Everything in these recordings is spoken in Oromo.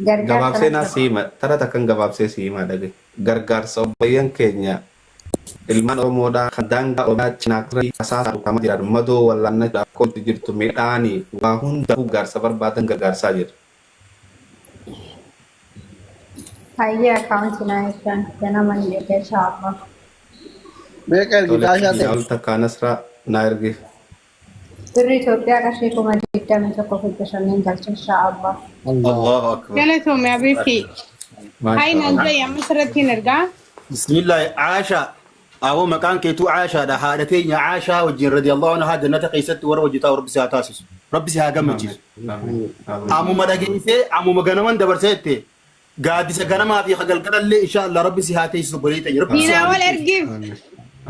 Gargaarsa Gabaabsee naa natti sii hima. Tara takkan gabaabsee sii himaa dhagahi. Gargaarsa obboleeyyan keenya ilmaan Oromoodhaa kan daangaa Oromiyaa cinaaksirratti rasaasaan rukutamaa jiran madoo wallaannachuudhaaf qolti jirtu midhaanii waa hundaafuu gargaarsa barbaadan gargaarsaa jirra. Hayyee akkaawuntii naa ergaan ganama ni erga inshaa Allah. Meeqa Tole ergita Ashaa diinaa ta'e? ol takkaa Nasraa naa ergiif. Birri Itoophiyaa qarshii 21,500 galcha inshaa Allah. Allahu akbar. Galatoomi abiibti. Hayi Maashaa naan Allah. jedhi amma sirratti hin ergaa. Bismillah Aasha. Aboo maqaan keetuu Aashaadha. Haadha teenya Aashaa wajjin radiyallahu anhaa jannata keessatti warra hojjetaa rabbi si haa taasisu. Rabbi si haa gammachiisu. Amiin. Amiin. Ammuma dhageessee ammuma ganaman dabarsee jette gaaddisa ganamaa fi galgalallee insha Allah rabbi si haa teessisu obboleettii teenya. Rabbi si haa Diinaa wal milkeessu. ergiif. Amiin.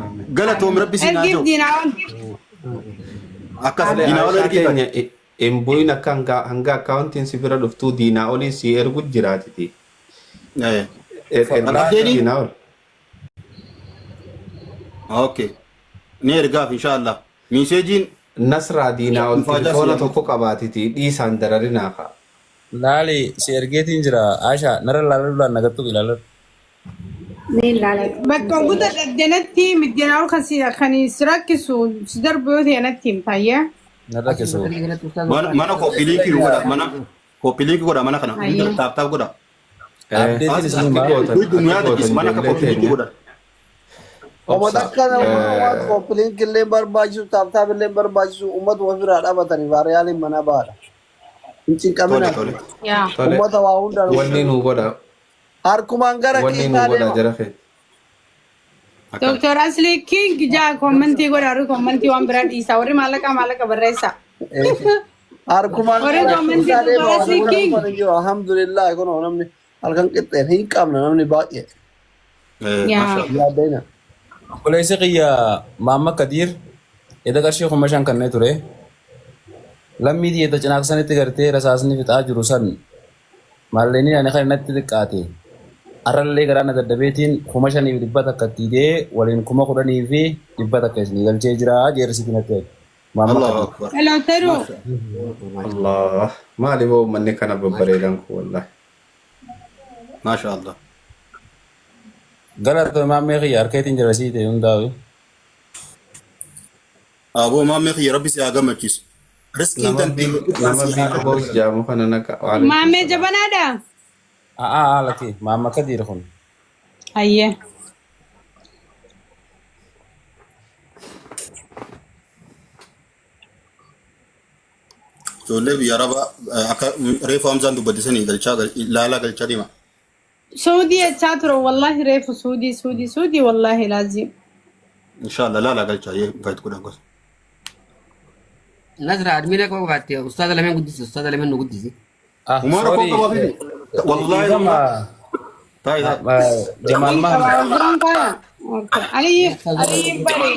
Amiin. Galatoom rabbi si naa Ergiif jiru. diinaa wal. Akkas Tole diinaa wal Aishaa ergiif. teenya hin bu'in akka hanga akkaawuntiin si bira dhuftuu diinaa olii si ergu jiraatiti. Ergaa Abdeeni? diinaa ol. Okay. Ni ergaaf insha Allah. Miiseejiin Nasraa diinaa ol Ulfaataa tilifoona si tokko qabaatiti dhiisaan dararinaa kaa. Laali si ergeetiin jira Asha narra laaladhuudhaan nagattu ilaaladhu. Ni ilaala. Bakka guuta daddanatti middeenaa kan si kan si rakkisu si darbu yoo ta'e natti himta ayyee. Narra Asuma keessu. galatti ustaaza mana mana koppii liinkii godha mana koppii liinkii godha mana kana Ayyee. taap taap godha. Abdeetiin isin Akki himaa. gootan Hudduu akki nu yaadachiisu gootan mana akka ijoollee koppii liinkii teenya godha. Oma obsa takka nama koppiliin illee barbaachisu taaptaap illee barbaachisu ummatu ofirraa dhaabatanii vaariyaaliin mana baadha. Hin Tole cinqaminaa. tole. Yaa. tole Ummata waa hundaan wanni nuu godha harkumaan gara wanni nuu kiisaa godha deema. jara keenya. Akkana. Doktor Asli King jaa kommentii godha warri kommentii waan biraa dhiisa warri maallaqa maallaqa barreessa. Harkumaan Warri gara kommentii kiisaa deema. Doktor Waan Asli nama King. dhufan hin jiru. Alhamdulillah kunoo namni halkan qixxeen hin qabna namni baay'ee. Yaa. Maasha Yaaddayna. Obboleessi kiyya Maamma Kadiir eda qarshii 5,000 kannee ture. Lammii tiyya cinaaksanitti gartee rasaasni fixaa jiru san maalleenii ani kan natti xiqqaate. Arrallee garaa na daddabeetiin 5,100 itti hidhee waliin 10,100 isinii galchee jira jeerrisitti natti hime. Maamma Allahu Kadiir. akbar. Hello Teru. Maasha Allah maali boo uummanni kana babbareedan kun wallahi. Maasha Allah. Galatoomi maammee kiyya harkeetiin jira sii ta'e hundaa'u. Aboo maammee kiyya rabbi si haa gammachiisu. Riskiin Nama tantee big guddaan nama si haa big boss jaamu kana naqa waalaikum Maamee salaam. jabanaadha. A'aa lakki Maamma Kadiir kun. Ayyee. Ijoollee biyya arabaa akka reefu Hamzaan dubbate sanii galchaa laalaa galchaa deema. Suudii jechaa ture wallahi reefu suudii suudii suudii wallahi laazim. Inshallah laalaa galchaa yee invite godhan gosa. Nasra admina koo qabaatte ustaaza lameen guddisi ustaaza lameen nu guddisi. Ah, Umaa rakkoo sorry. qabaa fidi. Wallahi Dhiifama. Taa'e taa'e. Jamaal Mahamad. Biran kaya. Okay. Ali Ali bari.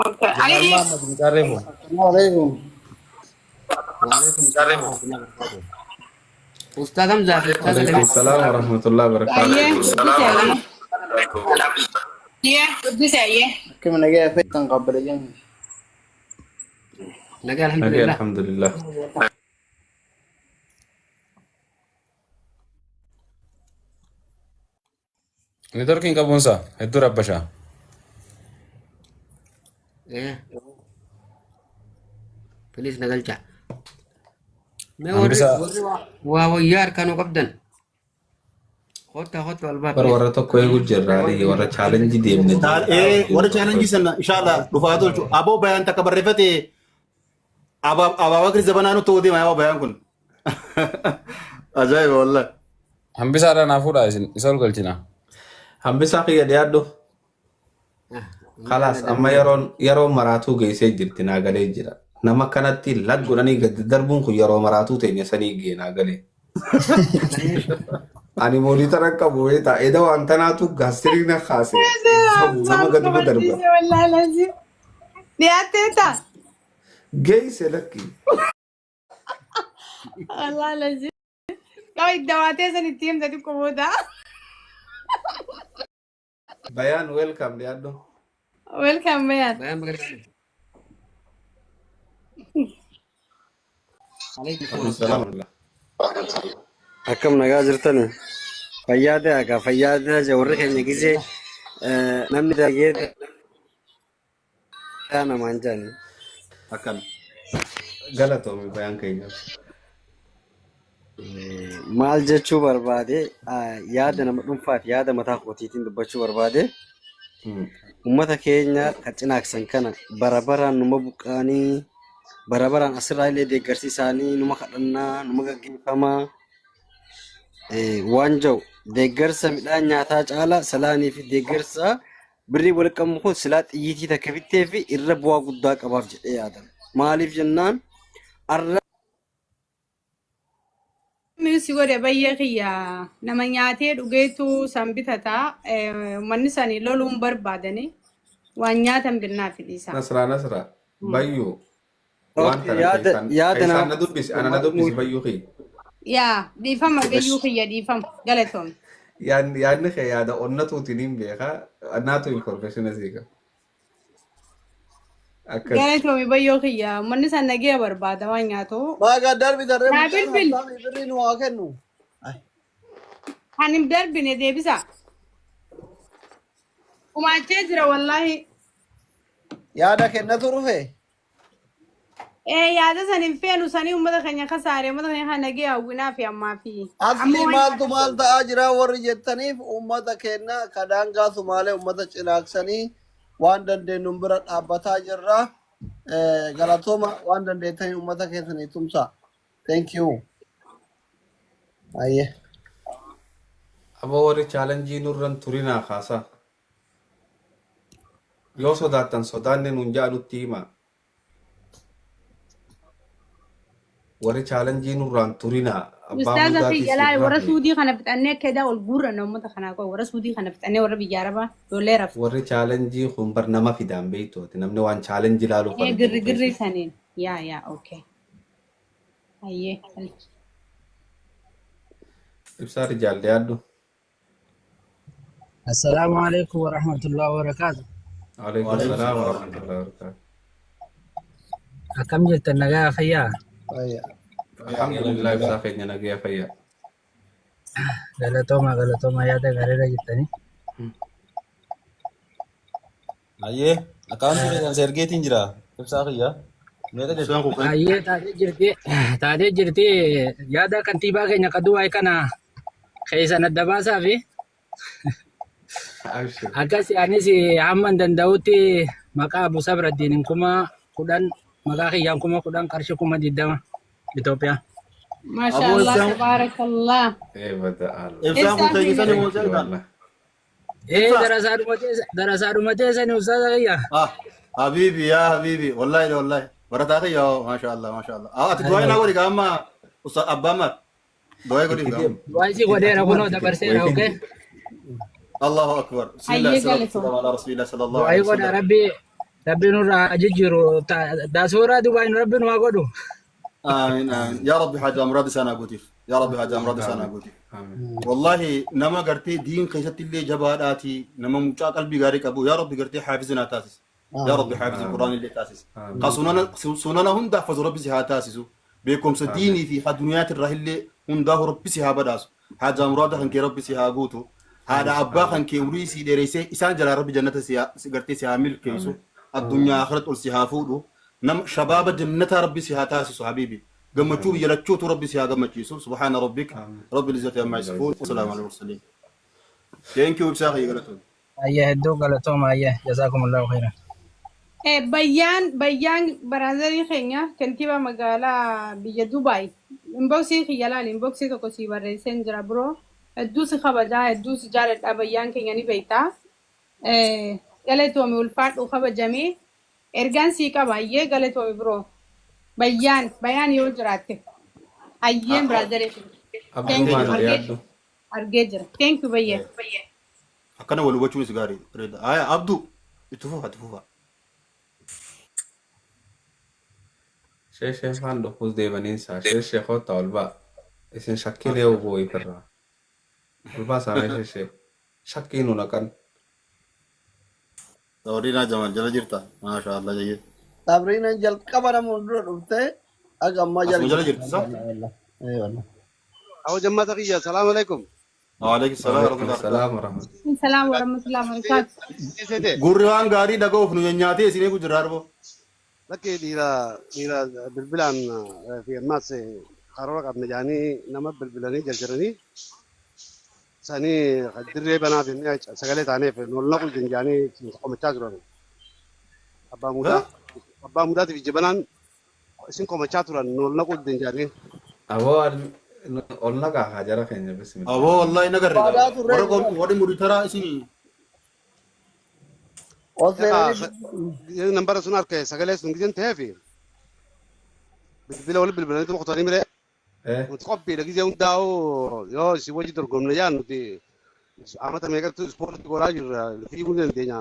Okay. Jamaal Ali Mahamad mucaan reefu. Waalaikum. Waalaikum salaam wa rahmatullahi wa barakatuh. Ustaaz Hamzaa fi ustaaza Waalaikum lameen. salaam wa rahmatullahi wa ayyee barakatuh. guddise ayyee. Guddise ayyee. Akkam nagaya feetan qabbala jennu. Nagaa Nagee alhamdulillah. alhamdulillah. Neetworkiin qabuunsa hedduu rabbasha. Eh. Please na galcha. Mee warri Hambisa warri waa wayyaa harkaa nu qabdan. Kottaa kottaa ol baa Bar please. warra tokko eegu jirra Ali warra challenge deemne jirra. Warra chaalenjii sana inshallah dhufaa tolchu. Aboo bayaan takka barreeffate Abaabakri zabanaa nutti odeema yaa bayaan kun. Ajaa'iba wallahi. Hambisaadhaa naa fuudhaa isin isa ol galchina. Hambisaa kiyya dhiyaadhu. Kalaas amma yeroon yeroo maraatuu geessee jirti naa galee jira. Nama kanatti lag godhanii gadi darbuun kun yeroo maraatuu teenya sanii gee naa galee. Ani moonitara qabu beektaa eda waan tanaatu gaastirii na kaase. Nama gaduma darba. Wallahi laazim. Dhiyaattee ta'a. Geesse lakki. Wallahi laazim. Qaba iddawaatee san itti himta xiqqoo booda. Bayaan welcome dhiyaadhu. Welcome Bayaan. Bayaan baga Alaikum Waalaikum salaam. salaam. Akkam nagaa jirtani? Fayyaa ta'aa gaa fayyaa ta'aa jira warri keenya gisee namni dalagee ta'aa namaan jedhani. Akkana. Galatoomi bayaan keenya. Maal jechuu barbaade yaada nama dhuunfaati yaada mataa kootiitiin dubbachuu barbaade uummata keenya kan cinaaksan kana bara baraan numa buqqaanii bara baraan asirraa illee deeggarsi isaanii numa kadhannaa numa gaggeeffamaa waan jiru deeggarsa midhaan nyaataa caalaa salaanii fi deeggarsa birrii walitti qabmu kun silaa xiyyiitii takka bittee fi irra bu'aa guddaa qabaaf jedhee yaadama. Maaliif jennaan arra Namni si godhe bayyee kiyya nama nyaatee dhugeetu san bitata. Uummanni sanii loluun barbaadani waan nyaatan binnaa fidhiisa. Nasraa Nasraa bayyuu waan Okay, tana yaada keessaan yaada keessaan nama na dubbisi ana na dubbisi bayyuu kiyya. Yaa dhiifama bayyuu kiyya dhiifama galatoom. Yaadni yaadni kee yaada onnatuutiin hin beekaa naatu information asii qaba. Akkas. Galatoomi bayyoo kiyya uummanni san nagaya barbaada waan nyaatu. Maagaa darbi tarree Naa mucaan bilbil habtaamii birrii nu haa kennu. kan hin darbine deebisa. Gumaachee jira wallaahi. Yaada kennatu dhufe. Ee yaada san hin feenu sanii uummata keenya kasaare uummata keenya kan nagaya hawwinaa fi ammaa fi amma Asli waan maaltu maal ta'aa jira warri jettaniif uummata keenya ka daangaa Sumaalee uummata cinaaksanii waan dandeenyuun bira dhaabbataa jirra. Galatooma waan dandeettanii uummata keessanii tumsaa. Thank you. Ayyee. Aboo warri chaalenjii nurran turinaa kaasaa. Yoo sodaattan sodaanne nuun ja'a nutti himaa. Warri chaalenjii nurraan turinaa abbaa Ustaaza mudaatis kiyya laal warra irraa suudii kana fixannee akka edaa ol guurranna uummata kanaa qoy warra suudii kana fixannee warra biyya arabaa ijoollee rafte. Warri chaalenjii kun bar nama fidaan beektooti namni waan chaalenjii ilaaluuf Ee kana girri jiru girri keessatti. saniin yaa yaa okay. Ayyee. Ibsaa rijaallee yaaddu. Assalaamu alaikum warahmatullahi wabarakatuh. Alaikum Waalaikum salaam salaam wa warahmatullahi. rahmatullahi wa barakatuh. Akkam jirtan nagaa fayyaa? Fayyaa. Alhamdulillah ibsaa keenya nagaya fayyaa. Galatooma galatooma yaada gaariirra jirtanii. Ayyee akkaawuntii keessan sergeetiin jira ibsaa kiyya. Meeqa jettu? Ibsaan kun kan Ayyee taatee jirti taatee jirti yaada kantiibaa keenya ka Dubaay kana keessan adda baasaa fi Abshir. akkas anis hamma hin danda'utti maqaa Abu Sabraddiin 10,000 maqaa kiyyaan 10,000 qarshii 20,000 Itoophiyaa. Maasha Aboo Allah ibsaan tabaarakallah. Eh bada Allah. ibsaan kun Ibsaan keeyyisan keenya moo Thank you seetan? wallah. Ee Ibsaa. darasaa dhumatee sani ustaaza kiyya. Ah, habibi yaa habibi wallahi wallahi barataa kiyya maasha Allah maasha Allah. Ah, ati du'aa naa godhi amma ustaz abbaa mar du'aa godhi Itti amma. deem. Du'aa isii godheera Atuma kunoo argite dabarseera wayif hin okay. jiru. Allahu akbar. Bismillah Ayyee salatu galatoom. wassalamu ala rasulillah sallallahu Du'aa alaihi godha wasallam. rabbi rabbi nurraa haa jijjiiru daasooraa Dubaay rabbi nu haa godhu. Aamin aamin. Yaa Rabbi haja muraad isaanaa guutiif. Yaa Rabbi haja muraad isaanaa Aamin. guutiif. Aamin. Wallahi nama gartee diin keessatti illee jabaadhaati nama mucaa qalbii gaarii qabu yaa Rabbi gartee haafiza naa taasisi. Yaa Rabbi haafiza Aamin. Qur'aan illee taasisi. Ka Aamin. sunana sunana hunda hafazu Rabbi si haa taasisu. Beekumsa Aamin. diinii fi ha duniyaatirraa illee hundaahu Rabbi si haa badhaasu. Haajaa muraada kan kee Rabbi si haa guutu. Haadha abbaa Aamin. kan kee umurii sii dheereessee isaan jalaa Rabbi jannata si haa si gartee si haa milkeessu. Aamin. Addunyaa akhirat ol si haa fuudhu. Nama shabaaba jannataa Rabbi si haa taasisu habiibi. Gammachuu Aamin. biyya lachuutu Rabbi si haa gammachiisu. Subhaana rabbik Aamin. Rabbil izzati amma yasifuun. Wasalaamu alal mursaliin. Thank you ibsaa kiyya galatoon. Ayyee hedduu galatooma ayyee jazaakumullahu khairan. Bayyaan bayyaan baraazarii keenya kantiibaa magaalaa biyya Dubaay. Inboksii kiyya laali inboksii tokko sii barreesseen jira biroo. Hedduu si kabajaa hedduu si jaaladha bayyaan keenya ni beektaa. Galatoomi ulfaadhu kabajamee ergaan sii qaba ayyee galatoomi biroo. Bayyaan bayaan yoo jiraatte ayyeen biraazarii keenya. Abduu Thank you maal argee yaaddu? argee jira. Thank you bayyee. Akkana wal hubachuunis gaarii bareeda. Aya Abdu itti fufa itti fufa. Sheeshee faan dhufuus deebaniinsa. Sheeshee kottaa ol ba'a. Isin shakkiin eeguu wayifirraa. Ol baasaa mee sheeshee. Shakkii nu naqan. Sabriinaa Jamal jala jirta. Maasha Allah jayyee. Sabriinaan jalqaba nama dura dhufte haga ammaa jala Asuma jala jirti. jirti sa? Wallah. Eh, wallah. Awo jammata kiyya salaamu alaikum. Waalaikum salaam Waalaikum warahmatullahi salaam warahmatullahi. Salaam warahmatullahi wabarakatuh. Seete Gurri waan gaarii dhaga'uuf nu nyaatee isin eegu jira arboo. Lakki dhiira dhiira bilbilaan fi ammas karoora qabna jedhanii nama bilbilanii jarjaranii sanii dirree banaaf jennee sagalee taaneef ol naqu jedhanii komachaa turan. Abbaa muudaa abbaa muudaatiif jabanaan isin komachaa turan ol naqu jedhanii. Aboo ol naqaa haa jara keenya bismillah. Aboo wallahi nagarre Waadaa turree warra jira. warri muditaraa isin Ol seenanii Nambara sun harka sagalee sun gizeen ta'eefi bilbila wal bilbilanii tuqxanii miree nuti qophiidha gizee hundaa'u yoo isin wajji dorgomne jaan nuti amata meeqatti ispoortii godhaa jirra fiiguu ni dandeenya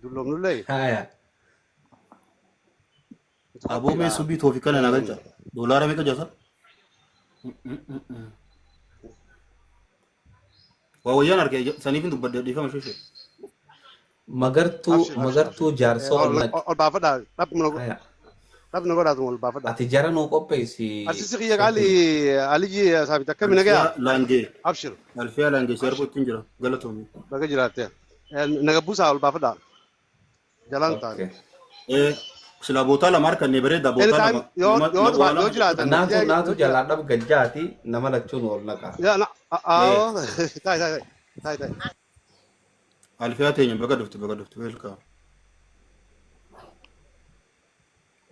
dulloomnullee Haya. nuti Aboo mee qophiidha. subii toofii kana na galcha. Doolaara meeqa jaasa? Waa wayyaan arge saniif hin dubbadde dhiifama shushe. Magartuu Abshir abshir magartuu abshir. jaarsoo ol naqi. Ol baafadha dhabni Haya. dhabni godhaatu ol baafadha. Ati jara nuu qopheessi Arsiisi kiyya qaali Sofi. Aliyyi saabit akkami nagaya Alfiyaa laangee. abshir Alfiyaa laangee si arguutti hin jira galatoomi. Baga jiraatte. Naga buusaa ol baafadha jalaan taane. Okay. Eh silaa bootaa lama harkanne bareeda bootaa Anytime lama yoo nama yoo waa yoo lama jiraatan Naatu yoo naatu jiraatan. jalaa dhab gajjaati nama lachuun ol naqaa. Ya na Eh. ah tayi tayi tayi tayi. Alfiyaa teenya baga dhufte baga dhufte welcome.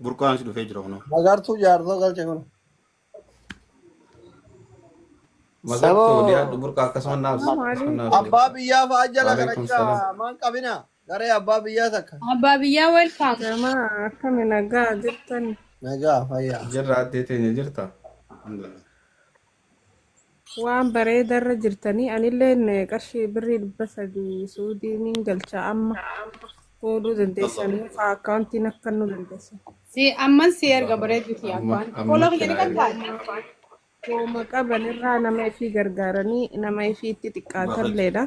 Burqaan si dhufee jira kunoo. Magartuu jaarsoo galche kun. Magartuu Saboo dhiyaadhu burqa akkasuma naaf akkasuma naaf Abbaa biyyaa fa'aa jala kana Waalaikum jira salaam. maan qabina. Garee abbaa biyyaa takka. Abbaa biyyaa welcome. Jamaa akkami nagaa jirtan? Nagaa fayyaa. Jirra addee teenya jirta. Alhamdulillah. Waan bareedarra jirtanii anilleen qarshii birrii 300 suudiin galcha amma fuudhuu dandeessanii fa'aa akkaawuntiin akka nu dandeessan. Si amman si erga bareeduti Amma akkaan. amma Follow kiyya ni itti naa qabdaa? ergi. Wooma qaban irraa nama ifii gargaaranii nama ifii itti Baafadha. xiqqaatalleedha.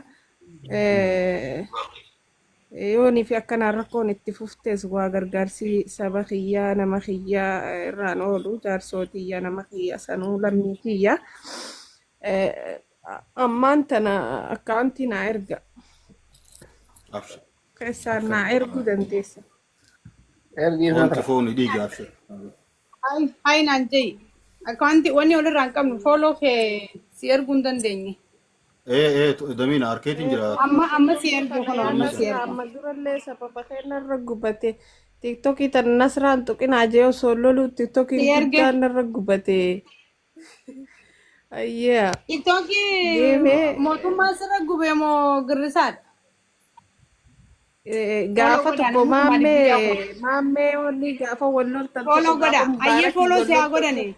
Yoonii fi akkanaan rakkoon itti fuftes waa gargaarsi saba kiyyaa nama kiyyaa irraan oolu jaarsoo tiyya nama kiyya sanuu lammii kiyya. Ammaan tana akkaawuntii naa erga. Abshir. Keessaan naa erguu dandeessa. Ergii Wanti fatra. foon dhiiga abshir. Hayi naan jehi. Akkaanti wanni walirraa hin qabnu follow kee si erguu hin dandeenye. Eh eh damiina harkeetiin jira. Amma amma si ergu kunoo amma si Nasraa ergu. amma durallee sababa keenyarra gubate tiktokii tan nasraan tuqinaa jee osoo loluu Si tiktokiin erge. guddaan narra gubate. Ayyaa Tiktookii deemee mootummaa sirra gube moo girrisaadha? Follow gaafa godhaa tokko namni kun maaliif biyyaa maammee kun? maammee wanni gaafa wal loltan Follow tokko godhaa. gaafa Ayyee mubaarakii follow wal si haa loltan godhani.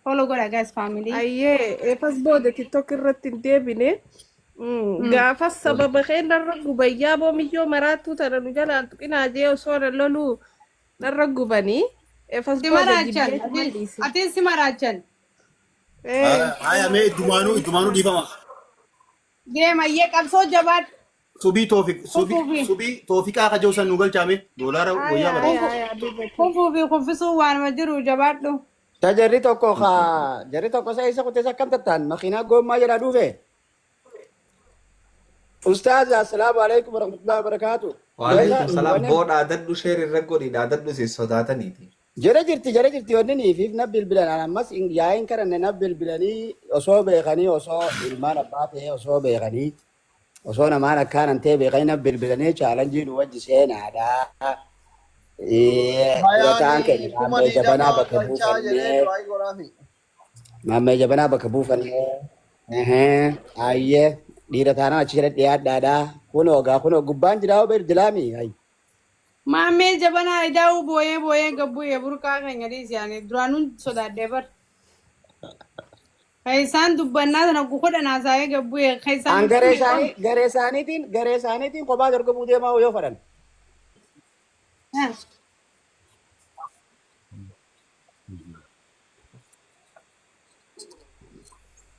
Follow godhaa guys family. Ayyee eefas booda tiktok irratti hin deebine. Gaafa sababa keenyarra gubayyaa boomiyyoo maraattuu tana nu jalaan tuqinaa jee osoo na loluu narra gubanii eefas Si booda maraachan. jibbeetuma dhiise. Atis si maraachan. Ee Haya mee iddumaanuu iddumaanuu dhiifama. Deema ayyee qabsoo jabaadhu. Subii toofik subii Kufuufi. subii toofiqaa kajoo san nu galchaame doolaara wayyaa aya bareeda. aya aya dubbatu. Kufuufi kuffisuu waanuma jiru jabaadhu. Ta jarri tokko ka jarri tokko isa isa kutee akkam tattaan makiinaa goommaa jedhaa dhufe. Ustaaza assalaamu alaikum warahmatullahi wabarakaatu. Waalaikum salaam. Wanni Boo dhaadadhu sheer irra godhi dhaadadhu si sodaataniiti. jara jirti jara jirti wanni niifiif na bilbilan ammas yaa'iin karanne na bilbilanii osoo beekanii osoo ilmaan abbaa ta'ee osoo beekanii osoo namaan akkaanan ta'e beekanii na bilbilanii chaalanjii nu wajji seenaadha. Dura ta'an Bayaanii keenya kuma maammee jabanaa 20 bakka galchaa jedhee buufannee du'aa godhaafi. maammee jabanaa bakka buufannee ayyee dhiira taanaan achi jala dhiyaadhaadha. Kunoo gaa kunoo gubbaan jiraa obeer dilaami. Maammee jabanaa idaa'uu booyee booyee gabbu'ee burqaa keenya dhiisi ani duraanuun sodaadhee bar. Isaan dubbannaa sana godhan haasa'ee gabbu'ee keessaan An nutti garee meeqam. isaanii garee isaaniitiin garee isaaniitiin kophaa dorgomuu deemaa yoo fedhan.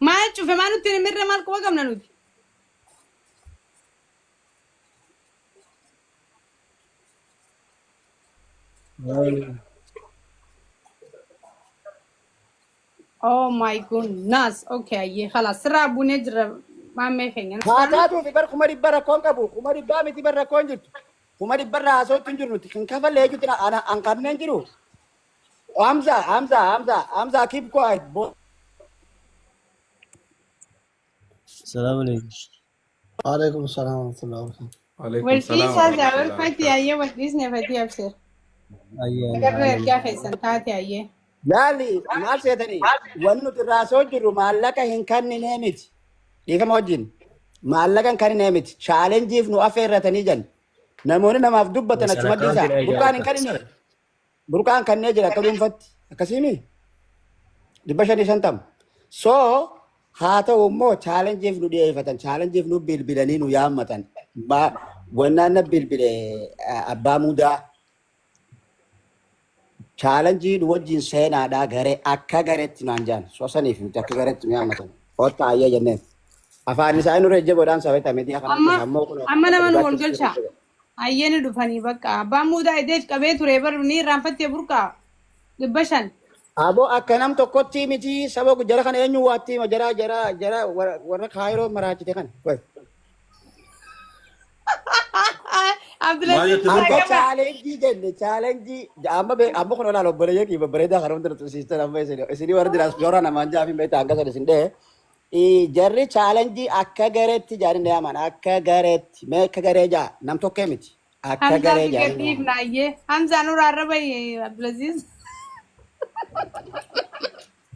Maal cufe maal nutti hin mirre maal quba qabna nuti. Oh my goodness. Okay, ayyee khalaas sirraa buunee jira maammee keenya. Haa taatuu fi bar 500,000 rakkoon qabu. 500,000 miti bar rakkoon jirtu. 500,000rraa haasawutti hin jirru nuti. Kan kafalle jechuutti ana an kanneen jiru. Hamza, Hamza, Hamza, Hamza keep quiet. Salaam alaikum. Waalaikum salaam wa rahmatullahi wa barakatuh. Waalaikum Wal salaam dhiisaa wa jaawar rahmatullahi wa fatii barakatuh. ayyee wal dhiisne fatii abshir. Ayyaana Garra haala ergaa keessan taate ayyee. Laali maal seetanii wanni nuti irraa haasawuu jirru maallaqa hin kenninee miti. Dhiifama wajjin. Maallaqa hin kenninee miti. Chaalenjiif nu affeerratanii jan. Namoonni namaaf dubbatan San achuma dhiisaa. akkaawuntiidha Burqaan hin ijaarrata. kennine. Burqaan kannee jira akka dhuunfatti. Akkasiimi? 550. So haa ta'u immoo chaalenjiif nu dhiyeeffatan. Chaalenjiif nu bilbilanii nu yaammatan. Wannaan na bilbile abbaa muudaa. Chaalenjii nu wajjin seenaadhaa garee akka gareetti naan jaan. So saniif nuti akka gareetti nu yaammatan. Kottaa ayyee jenneen. Afaan isaanii nurra ejjaboodhaan sabeta miidiyaa kana Amma keessa ammoo kun amma akka nama nu wal dhugaatti galcha. Ayyee ni dhufanii bakka. Abbaan muudaa ideef qabee ture bar ni irraanfattee burqaa. 500. Aboo akka nam tokkotti miti saba jara kana eenyu waatti hima jara jara jara warra warra kaayiroo maraachite kana. Wai. Maal Abdulaziz jette Akka burqaa? Saaqaba. chaalenjii jenne chaalenjii amma amma kun olaal obboleeyyan kiyya babbareedaa kana hunda tusiistan amma isin isinii warra diraaspooraa namaan jaafin beektaa hanga sana isin dhee. Jarri chaalenjii akka gareetti jaanii na yaaman akka gareetti mee akka garee jaa nam tokkee miti akka Hamzaa garee fi jaanii na gadhiif yaaman. naayyee. Hamzaa nurraa arraba Abdulaziz.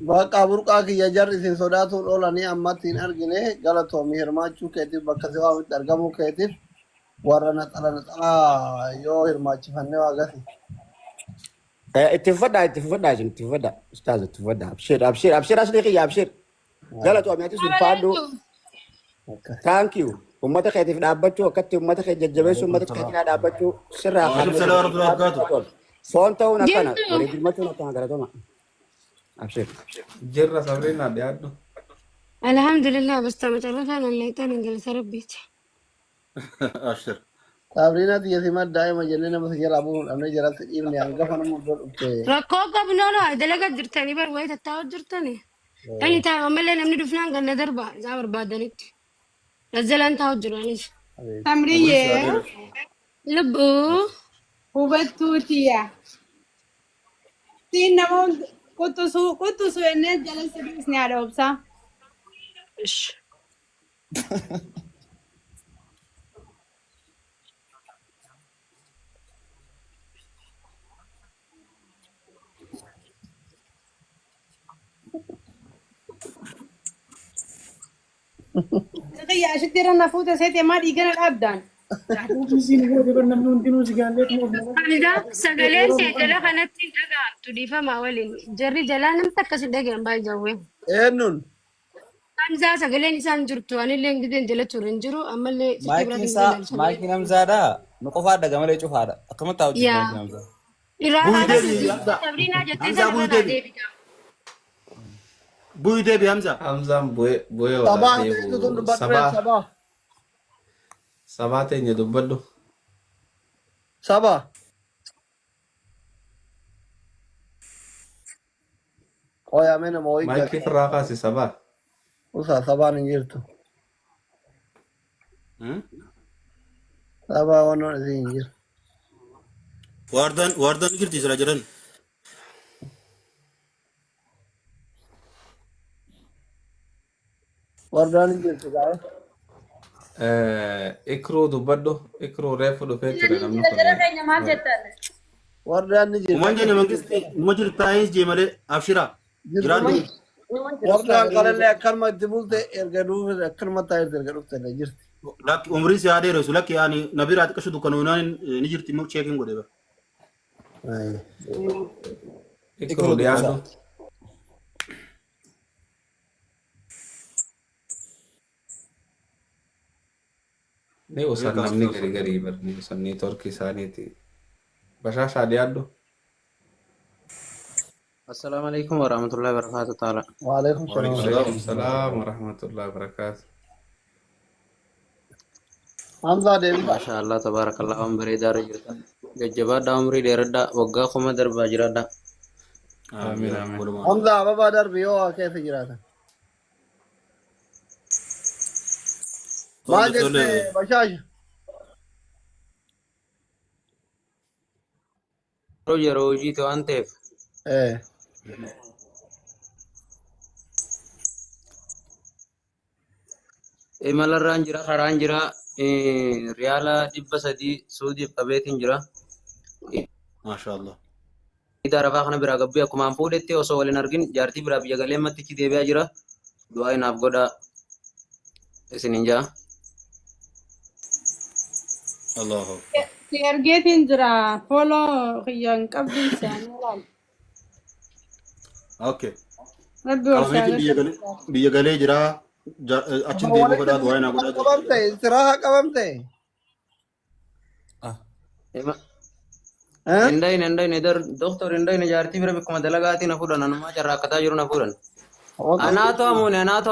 Bakka burqaa kiyya jarri isin sodaatuun oolanii ammatti hin argine galatoomi hirmaachuu keetiif bakka si waamitti argamuu keetiif warra naxala naxalaa yoo hirmaachifannee waa gasi. Itti fufadhaa itti fufadhaa isin itti fufadhaa ustaaz itti fufadhaa abshir abshir abshir asli kiyya abshir galatoomi atis ulfaadhu thank you ummata keetiif dhaabbachuu akkatti ummata kee jajjabeessuu ummata kee cinaa dhaabbachuu sirraa Waalaikum kaafnee salaam jirra warahmatullahi wabarakatuh. foon ta'uun akkana Jirtu. walii birmachuun akkana galatooma abshir. Jirra Sabriina dhiyaadhu. Alhamdulillah bastamacarrashaan allayxaan galata rabbiiti. Abshir. Sabriina tiyya si daa'ima jennee nama si jalaa bu'uun dhabnee jalatti dhiibne hangafa nama iddoo dhufte. Rakkoo qabnu no dalaga jirtanii bar wayii tattaa'u jirtanii. Ani taa'u ammallee namni dhufnaan ganna darba isaa barbaadanitti. Nazzalaan taa'u jiru anis. Umrii si haa Tamriyyee dheeressu. Lubbuu. hubattuu tiyya. Siin nama hunda quxxusuu quxxusuu jennee jala si dhiisne haadha obsaa. Ish. Xiyya ashitti irra na fuute seeti ammaa dhiigana dhaabdaan. Ofiisiin booda bar namni hundinuu si gaallee Hamza sagaleen kee jala kanatti hin dhaga'amtu dhiifamaa waliin. Jarri jalaa namni akkas hin dhaga'an baay'ee jawwee. Eenyuun? Hamzaa sagaleen isaan jirtu anillee gideen jala ture hin jiru ammallee sitti Maayikiin biraatiin isaa jala sagalee. maayikiin Hamzaadha. Nu qofaa dhaga malee cufaadha. Akkamatti haa hojjetu Yaa maayikiin Hamzaa? irraa Bu'ii haa deebi'i basuuti Hamza. sabriinaa jettee Hamza sana bu'ii irra naa deebi'i. deebita. Bu'ii deebi'i Hamza. Hamzaan bu'ee bu'ee olaa Sabaa ta'etu tun deebi'u dubbadhu sabaa sabaa. sabaa teenya dubbadhu. Sabaa. Qoyaamee nama wayii Maayikii galcha. firraa kaasi sabaa. Usaa sabaan hin jirtu. Sabaa wannoon isin hin jiru. Waardaan waardaan ni jirti sila jedhan. Wardaan hin jirtu gaa'e. Ikruu dubbadhu. Ikruu reefu dhufee ture namni kun. Jara keenya maal jettan? Wardaan ni jirti. Uman jenne mangisti numa jirtaayis jee malee abshira Jirtu jiraadhu. jirtu. Wardaan qalallee akkanuma itti bulte erga dhufe akkanuma taa'etti erga dhufte illee jirti. Lakki umrii si haa dheeressu lakki ani na biraa xiqqashu dukkanoonaan ni jirti immoo cheekin godhe bara. Ikruu Ikruu dhiyaadhu. dubbisaa. Ni usan namni gari garii bar ni usan neetworkii isaaniiti. Bashaashaa dhiyaadhu. Assalaamu alaikum warahmatullahi wabarakatuh taala. Waalaikum salaam. Waalaikum salaam wa rahmatullahi wa barakaatu. Hamzaa deebisa. Maasha Allah tabaarakallah waan bareedaa irra jirtan. Jajjabaadhaa umrii dheeradhaa waggaa 1000 darbaa jiraadhaa. Amiin yaa Rabbi walumaan. Hamza ababaa darbi yoo waa keessa jiraatan. Maal Tole tole. jette bashaasha? Yeroo hojiiti waan ta'eef. Eh. Imalarraan jira, karaan jira, riyaala 300 Suudiif qabeetiin jira. Maashaallah. Iida Arafaa kana biraa gabbii akkumaan fuudhetti osoo wal hin argin jaartii biraa biyya galee mattichi deebi'aa jira. Du'aa naaf godhaa isinin jaa. Allahu Akbar. Si ergeetiin jira foloo kiyyaan qabdu isaanii laal. Okay. Rabbi ol Qabameetiin biyya galee biyya galee jira. Achin deemuu Walitti fedhaa du'aa naa godhaa jira. qabamte istiraha qabamte. Eh? Hindayin hindayin dar doktor hindayin jaartii bira bikkuma dalagaatii na fuudhan anumaa carraaqataa jiru na fuudhan. Anaatu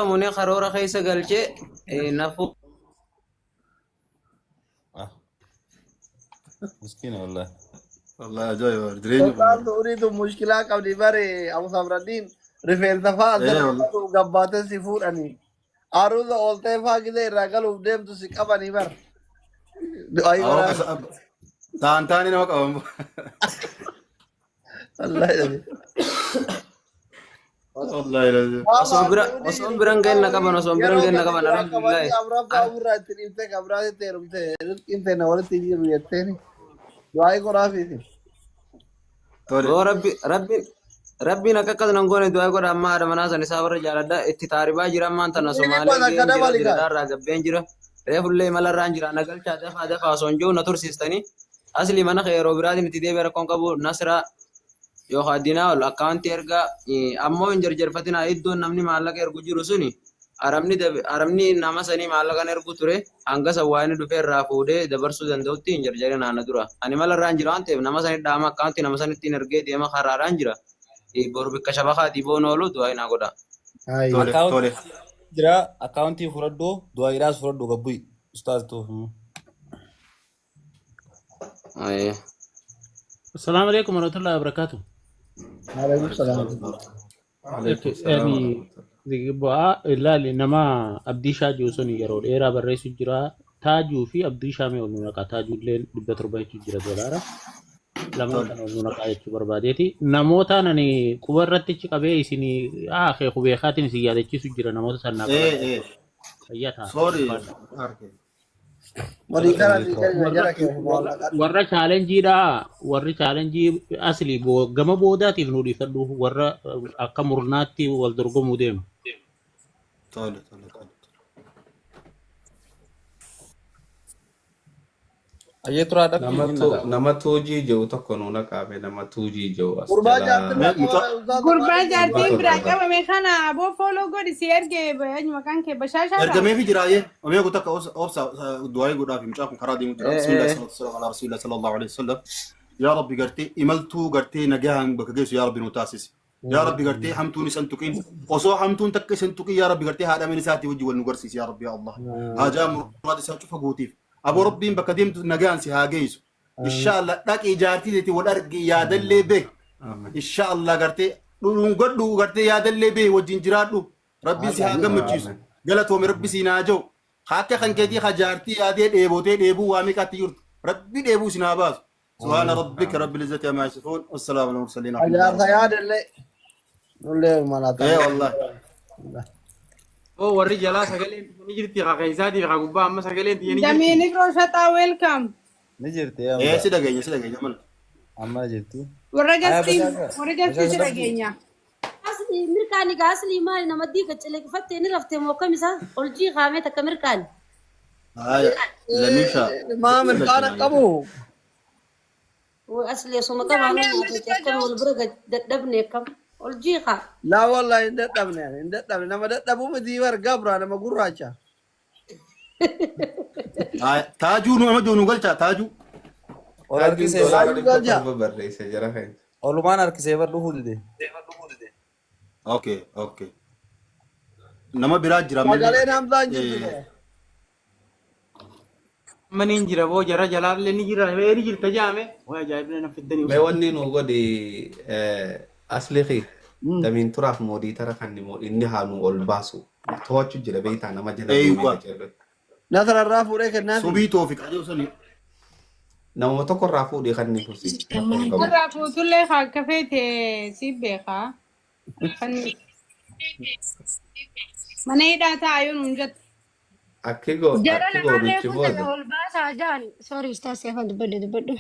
amuune karoora keessa galchee na fuudhan. Miskiina wallahi. Wallahi ajaa'iba jireenya kun. Sultaan Suuriitu mushkilaa qabdi bare Abu Samraddiin rifeensa fa'aa Eh asirra wallahi. qabuuf gabbaatee si fuudhanii. Aruuza ooltee fa'aa gizee irraa galuuf deemtu si qabanii bar. Du'aa Awwa godhaa. taan taani nama qaban. Wallahi dhabe. Wallahi lazim. Osoo bira osoo biran ga'in na qaban osoo biran Yeroo ga'in na gadi qaban duraa alhamdulillahi. qabanii afraffaa ofirraa itti dhiiftee kabraatitti heerumte rizqiin teenya walitti jiru jetteeni. Du'aa godhaafiiti. Tole. Boo rabbi rabbi rabbiin akka akkas nan goone du'aa godha amma haadha manaa san isaa warra jaaladha itti taaribaa jira ammaan tana Inni Somaalee kun akka ga'een jira dabali gaa. diradaarraa gabbeen jira reefullee imalarraan jira na galchaa dafaa dafaa osoo hin jiru na tursiistanii asli mana kee yeroo biraatiin itti deebi'e rakkoon qabu nasraa yookaan dinaa ol akkaawuntii ergaa ammoo hin jarjarfatinaa iddoon namni maallaqa ergu jiru suni arabni arabni nama sanii maallaqan ergu ture hanga san waa inni dhufee irraa fuudhee dabarsuu danda'utti hin jarjarin ana dura ani mala irraan jira waan ta'eef nama sanii dhaama akkaawuntii nama sanitti ergee deema karaadhaan jira boru bikka shabakaatii boon oolu du'aa hinaa godha. Tole tole. Jira akkaawuntii fudhadhu du'aayiidhaas fudhadhu gabbu'i ustaaz tuuf. Assalamu alaikum warahmatullahi wabarakatuh. Alaikum salaam. Alaikum salaam Yani warahmatullahi. bu'aa ilaali nama Abdii Shaa jiru sun yeroo dheeraa barreessu jira. Taajuu fi Abdii Shaa mee ol nu naqaa. Taajuu illee 700 jechuu jira dolaara. Lamaan Tole. kana ol nu naqaa jechuu barbaadeeti. Namoota ani quba irratti achi qabee isin haa beekaatiin isin yaadachiisu jira namoota sannaa Eh qabadha. eh. Fayyaa ta'a. Sorry. Ulfaadha. Arke. Walii kana sii kenna Warra jara kee warra maallaqadhu. warra chaalenjiidha warri chaalenjii asli gama boodaatiif nu dhiifadhu warra akka murnaatti wal dorgomuu deemu. Tole tole tole. Ayyee turaa dhabbii hin Namatu nagaa. nama tuujii jiru tokko nuuna qabe nama tuujii jiru as Gurbaa jalaa jaartiin Mee biraa mucaa qabame ustaaza Gurbaa maaliif jaartiin gurbaa biraa torba. qabame kana aboo fooloo godhi si erge eenyu maqaan kee bashaashaadha. ergameefi jira ayyee. Omee kun takka obsa du'aa godhaa fi mucaa kun karaa deemu jira. Eh Bismillah eh salatu wassalamu ala rasulillah sallallahu alaihi wasallam. Yaa Rabbi gartee imaltuu gartee nagahaan bakka geessu yaa Rabbi nu taasisi. Yaa Rabbi gartee hamtuun isan tuqin osoo hamtuun takka isan tuqin yaa Rabbi gartee haadha mana isaatii wajji wal nu garsiisi yaa Rabbi yaa Allah. Haajaa muraada isaa cufa guutiif. Aboo Rabbiin bakka deemtu nagaan si haa geessu. Inshaallah dhaqii jaartii teetii wal argi yaadallee bee. Inshaallah gartee dhungadhu gartee yaadallee bee wajjin jiraadhu. Rabbiin si haa gammachiisu. Galatoome Rabbi siin haa jiru. Akka kan keetii ha jaartii yaadee dheebotee dheebuu waa meeqaatti jirtu. Rabbi dheebuu isin haa baasu. Subhaana rabbika rabbil izzati ammaa yasifuun. Wassalaamu alal mursaliin. Alhamdulillahi Ajaarsa rabbil yaadallee nullee aalamiin. Eh malaataa. wallahi. Oo warri jalaa sagaleen tiyya ni jirti ka keessaatiif ka gubbaa amma sagaleen tiyya ni jirti. Damiinik Rooshaxaa welcome. Ni jirti Eh Hamza. si dhageenya si dhageenya mal. Amma jirti. Warra Aya gastiin bashaasha warra gastii si bashaasha dhabbii. dhageenya. Asli mirkaani gaa asli maali nama diiga celeqifattee ni raftee moo akkam isaa ol jiiqaamee takka mirkaani. Haya lamisha. Maa mirqaana qabu. Way asli osuma qabaanuu Jaamee nyaatee akkam wal bira dadhabne akkam ol jiiqaa. Laa wallahi hin dadhabne ani hin dadhabne nama dadhabuu miti bar gabra nama gurraacha. Haya taajuu nu amma nu galcha taajuu. Ol Taajuun harkisee dolaara Taajuu dhibba galcha. torba barreesse jara keenya. olumaan harkisee bar dhufuu dide. Okay okay. Nama biraa jira ammallee. Sagaleen Hamzaan jirtu Eh ta'e. Amma ni jira boo jara jalaallee ni jira ni jirta jaame. Way ajaa'ibni na fiddanii Mee uffata. wanni nu godhi Asli kee damiin turaaf moodiitara kan inni haa nu ol baasu. To'achuu jira beektaa nama jala deemee Eeywa. qaceellu. Nasra irraa fuudhee kennaafi. Subii Toofiq ajoo sani. Namuma tokko irraa fuudhee kan inni fuusi. Rakkoo hin qabu. Irraa fuutullee haa akka feete si beekaa. Kan mana hidhaa taa'aa yoo nuun jette. Akki Jara akki lamaan goonuchi reefuu tana booda. ol baasaa jaan. Sorry ustaas Seefan dubbadhu dubbadhu.